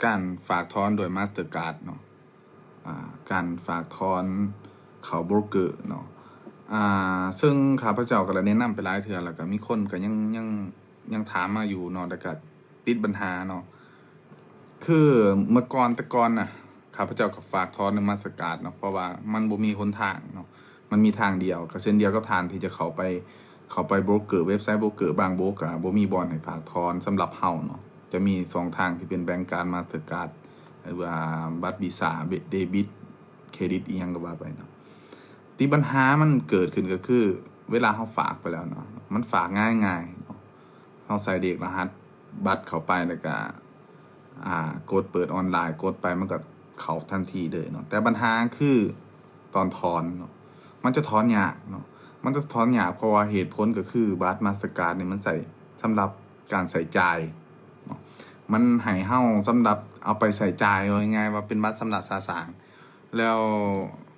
ການຝາກຖອນໂດຍ Mastercard ເນາະ ອາ ການຝາກຖອນເຂົ້າໂບຣກເກີເນາະ ອາ ເຊິ່ງຂ້າພະເຈົ້າກໍໄດ້ແນະນຳໄປຫຼາຍເທື່ອ ແລ້ວກໍມີຄົນກໍຍັງ ຍັງ ຍັງຖາມມາຢູ່ເນາະ ແລ້ວກໍຕິດບັນຫາເນາະ ຄືເມື່ອກ່ອນ ແຕ່ກ່ອນນະ ຂ້າພະເຈົ້າກໍຝາກຖອນນຳ Mastercard ເນາະ ເພາະວ່າມັນບໍ່ມີຫົນທາງເນາະ ມັນມີທາງດຽວ ກໍເຊັ່ນດຽວກັບທ່ານທີ່ຈະເຂົ້າໄປ ເຂົ້າໄປໂບຣກເກີ ເວັບໄຊໂບຣກເກີ ບາງໂບຣກກໍບໍ່ມີບ່ອນໃຫ້ຝາກຖອນສຳລັບເຮົາເນາະ ຈະມີສອງທາງທີ່ເປັນແບງກາດ Mastercard ຫຼືວ່າບັດ Visa ເດບິດ ເຄຣດິດ ອີ່ຫຍັງກໍວ່າໄປເນາະ ທີ່ບັນຫາມັນເກີດຂຶ້ນກໍຄື ເວລາເຮົາຝາກໄປແລ້ວເນາະ ມັນຝາກງ່າຍໆເນາະ ເຮົາໃສ່ເລກລະຫັດບັດເຂົ້າໄປ ແລ້ວກໍ ອາ ກົດເປີດອອນລາຍ ກົດໄປມັນກໍເຂົ້າທັນທີເລີຍເນາະ ແຕ່ບັນຫາຄືຕອນຖອນເນາະ ມັນຈະຖອນຍາກເນາະ ມັນຈະຖອນຍາກ ເພາະວ່າເຫດຜົນກໍຄືບັດ Mastercard ນີ້ມັນໃຊ້ສຳລັບການໃຊ້ຈ່າຍເນາະ ມັນໃຫ້ເຮົາສຳລັບເອົາໄປໃຊ້ຈ່າຍ ເວົ້າງ່າຍໆວ່າເປັນບັດຊຳລະສະສາງ ແລ້ວ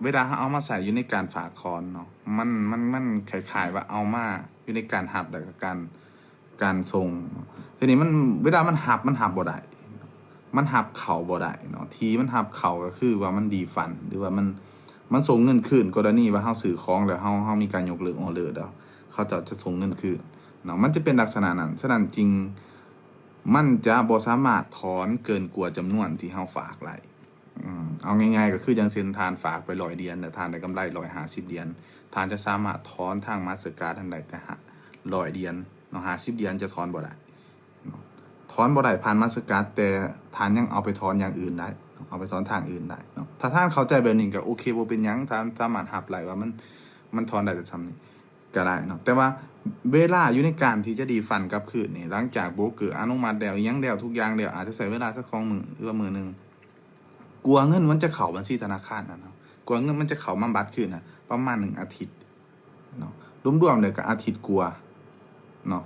ເວລາເຮົາເອົາມາໃຊ້ຢູ່ໃນການຝາກຖອນເນາະ ມັນ ມັນ ມັນຄ້າຍໆວ່າເອົາມາຢູ່ໃນການຮັບ ແລ້ວກໍການ ການສົ່ງເນາະ ທີນີ້ມັນ ເວລາມັນຮັບ ມັນຮັບບໍ່ໄດ້ ມັນຮັບເຂົ້າບໍ່ໄດ້ເນາະ ທີ່ມັນຮັບເຂົ້າກໍຄືວ່າມັນ refund ຫຼືວ່າມັນ ມັນສົ່ງເງິນຄືນ ກໍລະນີວ່າເຮົາຊື້ຂອງແລ້ວ ເຮົາ ເຮົາມີການຍົກເລີກອອເດີແລ້ວ ເຂົາເຈົ້າຈະສົ່ງເງິນຄືນເນາະ ມັນຈະເປັນລັກສະນະນັ້ນ ສະນັ້ນຈຶ່ງ ມັນຈະບໍ່ສາມາດຖອນເກີນກວ່າຈຳນວນທີ່ເຮົາຝາກໄດ້. ອືມ ເອົາງ່າຍໆກໍຄື ຢ່າງເຊັ່ນ ທ່ານຝາກໄປຮ້ອຍຫຼຽນ ແລ້ວທ່ານໄດ້ກຳໄລຮ້ອຍຫ້າສິບຫຼຽນ ທ່ານຈະສາມາດຖອນທາງ Mastercard ຫັ້ນໄດ້ແຕ່ ຮ້ອຍຫຼຽນເນາະ ຫ້າສິບຫຼຽນຈະຖອນບໍ່ໄດ້ເນາະ ຖອນບໍ່ໄດ້ຜ່ານ Mastercard ແຕ່ທ່ານຍັງເອົາໄປຖອນຢ່າງອື່ນໄດ້ ເອົາໄປຖອນທາງອື່ນໄດ້ເນາະ ຖ້າທ່ານເຂົ້າໃຈແບບນີ້ກໍໂອເຄ ບໍ່ເປັນຫຍັງ ທ່ານສາມາດຮັບໄດ້ວ່າມັນ ມັນຖອນໄດ້ແຕ່ສ່ຳນີ້ ກໍໄດ້ເນາະ ແຕ່ວ່າເວລາຢູ່ໃນການທີ່ຈະ refund ກັບຄືນນີ້ ຫຼັງຈາກໂບຣກເກີອະນຸມັດແລ້ວ ອີ່ຫຍັງແລ້ວ ທຸກຢ່າງແລ້ວ ອາດຈະໃຊ້ເວລາສັກສອງມື້ ຫຼືວ່າມື້ໜຶ່ງ ກວ່າເງິນມັນຈະເຂົ້າບັນຊີທະນາຄານນັ້ນເນາະ ກວ່າເງິນມັນຈະເຂົ້າມາບັດຄືນນະ ປະມານໜຶ່ງອາທິດເນາະ ລວມໆແລ້ວກໍອາທິດກວ່າເນາະ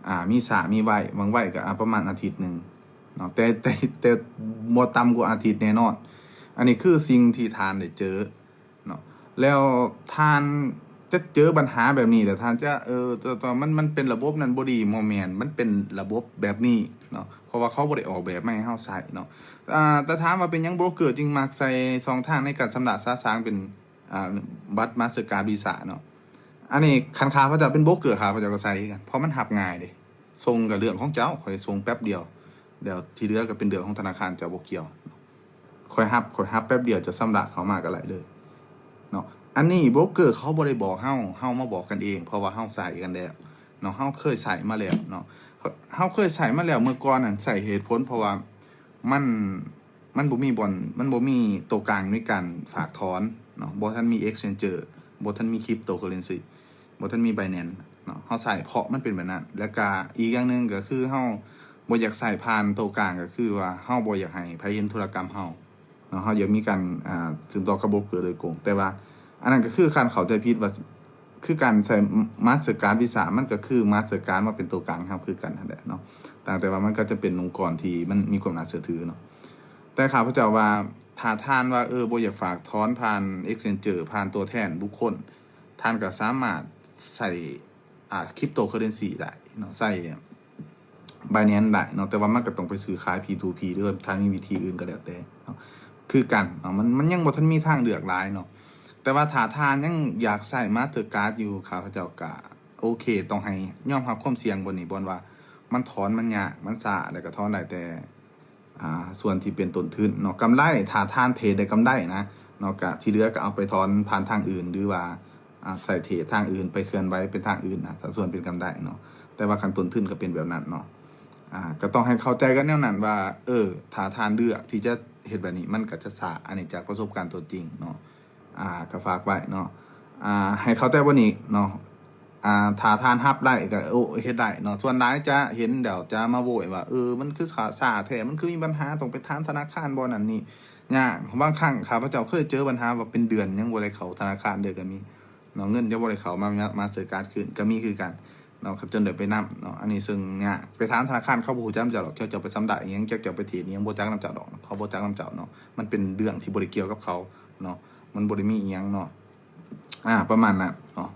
ອາ ມີຊ້າມີໄວ ບາງໄວກໍ ອາ ປະມານອາທິດໜຶ່ງເນາະ ແຕ່ ແຕ່ ແຕ່ບໍ່ຕ່ຳກວ່າອາທິດແນ່ນອນ ອັນນີ້ຄືສິ່ງທີ່ທ່ານໄດ້ເຈີ ເນາະ ແລ້ວທ່ານຈະເຈີບັນຫາແບບນີ້ ແລ້ວທ່ານຈະ ເອີ ແຕ່ ແຕ່ມັນ ມັນເປັນລະບົບນັ້ນບໍ່ດີ ບໍ່ແມ່ນ ມັນເປັນລະບົບແບບນີ້ເນາະ ເພາະວ່າເຂົາບໍ່ໄດ້ອອກແບບມາໃຫ້ເຮົາໃຊ້ເນາະ ອາ ແຕ່ຖາມວ່າເປັນຫຍັງໂບຣກເກີຈຶ່ງມັກໃຊ້ຊ່ອງທາງໃນການຊຳລະສະສາງເປັນ ອາ ບັດ Mastercard Visa ເນາະ ອັນນີ້ຄັນຂ້າພະເຈົ້າເປັນໂບຣກເກີ ຂ້າພະເຈົ້າກໍໃຊ້ຄືກັນ ເພາະມັນຮັບງ່າຍເດ້ ສົ່ງກໍເລື່ອງຂອງເຈົ້າ ຂ້ອຍສົ່ງແປັບດຽວ ແລ້ວທີ່ເຫຼືອກໍເປັນເລື່ອງຂອງທະນາຄານ ເຈົ້າບໍ່ກ່ຽວ ຂ້ອຍຮັບ ຂ້ອຍຮັບແປັບດຽວ ເຈົ້າຊຳລະເຂົ້າມາກໍໄດ້ເລີຍເນາະ ອັນນີ້ໂບຣກເກີເຂົາບໍ່ໄດ້ບອກເຮົາ ເຮົາມາບອກກັນເອງ ເພາະວ່າເຮົາໃຊ້ກັນແລ້ວເນາະ ເຮົາເຄີຍໃຊ້ມາແລ້ວເນາະ ເຮົາເຄີຍໃຊ້ມາແລ້ວ ເມື່ອກ່ອນນັ້ນໃຊ້ເຫດຜົນ ເພາະວ່າມັນ ມັນບໍ່ມີບ່ອນ ມັນບໍ່ມີໂຕກາງໃນການຝາກຖອນເນາະ ບໍ່ທັນມີ Exchanger ບໍ່ທັນມີ Cryptocurrency ບໍ່ທັນມີ Binance ເນາະ ເຮົາໃຊ້ເພາະມັນເປັນແບບນັ້ນ ແລ້ວກະອີກຢ່າງໜຶ່ງກໍຄືເຮົາບໍ່ຢາກໃຊ້ຜ່ານໂຕກາງ ກໍຄືວ່າເຮົາບໍ່ຢາກໃຫ້ໃຜເຫັນທຸລະກຳເຮົາເນາະ ເຮົາຢາກມີການ ອາ ສືບຕໍ່ກັບໂບຣກເກີໂດຍກົງ ແຕ່ວ່າອັນນັ້ນກໍຄືການເຂົ້າໃຈຜິດວ່າ ຄືການໃຊ້ Mastercard Visa ມັນກໍຄື Mastercard ມາເປັນໂຕກາງໃຫ້ເຮົາຄືກັນຫັ້ນແຫຼະເນາະ ຕ່າງແຕ່ວ່າມັນກໍຈະເປັນອົງກອນທີ່ມັນມີຄວາມໜ້າເຊື່ອຖືເນາະ ແຕ່ຂ້າພະເຈົ້າວ່າ ຖ້າທ່ານວ່າ ເອີ ບໍ່ຢາກຝາກຖອນຜ່ານ Exchanger ຜ່ານຕົວແທນບຸກຄົນ ທ່ານກໍສາມາດໃຊ້ ອາ Cryptocurrency ໄດ້ເນາະ ໃຊ້ Binance ໄດ້ເນາະ ແຕ່ວ່າມັນກໍຕ້ອງໄປຊື້ຂາຍ P to P ຫຼືວ່າຖ້າມີວິທີອື່ນກໍແລ້ວແຕ່ເນາະ ຄືກັນເນາະ ມັນ ມັນຍັງບໍ່ທັນມີທາງເລືອກຫຼາຍເນາະ ແຕ່ວ່າຖ້າທ່ານຍັງຢາກໃຊ້ Mastercard ຢູ່ ຂ້າພະເຈົ້າກໍໂອເຄ ຕ້ອງໃຫ້ຍອມຮັບຄວາມສ່ຽງບ່ອນນີ້ ບ່ອນວ່າມັນຖອນມັນຍາກ ມັນຊ້າ ແລ້ວກໍຖອນໄດ້ແຕ່ ອ່າ ສ່ວນທີ່ເປັນຕົ້ນທຶນເນາະ ກຳໄລ ຖ້າທ່ານເທຣດໄດ້ກຳໄລນະເນາະ ກະທີ່ເຫຼືອກໍເອົາໄປຖອນຜ່ານທາງອື່ນ ຫຼືວ່າ ອ່າ ໃຊ້ເທຣດທາງອື່ນ ໄປເຄື່ອນໄຫວເປັນທາງອື່ນນະ ສ່ວນເປັນກຳໄລເນາະ ແຕ່ວ່າຄັນຕົ້ນທຶນກໍເປັນແບບນັ້ນເນາະ ອ່າ ກໍຕ້ອງໃຫ້ເຂົ້າໃຈກັນແນວນັ້ນວ່າ ເອີ ຖ້າທ່ານເລືອກທີ່ຈະເຮັດແບບນີ້ ມັນກໍຈະຊ້າ ອັນນີ້ຈາກປະສົບການຕົວຈິງເນາະ ອ່າ ກໍຝາກໄວ້ເນາະ ອ່າ ໃຫ້ເຂົ້າໃຈບ່ອນນີ້ເນາະ ອ່າ ຖ້າທ່ານຮັບໄດ້ກໍ ໂອ້ ເຮັດໄດ້ເນາະ ສ່ວນຫຼາຍຈະເຫັນແລ້ວຈະມາໂວຍວ່າ ເອີ ມັນຄືຊ້າແທ້ ມັນຄືມີບັນຫາ ຕ້ອງໄປຖາມທະນາຄານບໍ່ ນັ້ນນີ້ ຍາກ ບາງຄັ້ງຂ້າພະເຈົ້າເຄີຍເຈີບັນຫາວ່າເປັນເດືອນຍັງບໍ່ໄດ້ເຂົ້າທະນາຄານເລີຍກໍມີເນາະ ເງິນຍັງບໍ່ໄດ້ເຂົ້າມາ Mastercard ຄືນ ກໍມີຄືກັນເນາະ ກໍຈົນໄດ້ໄປນຳເນາະ ອັນນີ້ເຊິ່ງຍາກ ໄປຖາມທະນາຄານ ເຂົາບໍ່ຮູ້ຈັກນຳເຈົ້າດອກ ເຈົ້າ ເຈົ້າໄປຊຳລະອີ່ຫຍັງ ຈັກເຈົ້າໄປເທຣດອີ່ຫຍັງ ບໍ່ຈັກນຳເຈົ້າດອກ ເຂົາບໍ່ຈັກນຳເຈົ້າເນາະ ມັນເປັນເລື່ອງທີ່ບໍ່ໄດ້ກ່ຽວກັບເຂົາເນາະ ມັນບໍ່ໄດ້ມີອີ່ຫຍັງເນາະ ອ່າ ປະມານນັ້ນເນາະ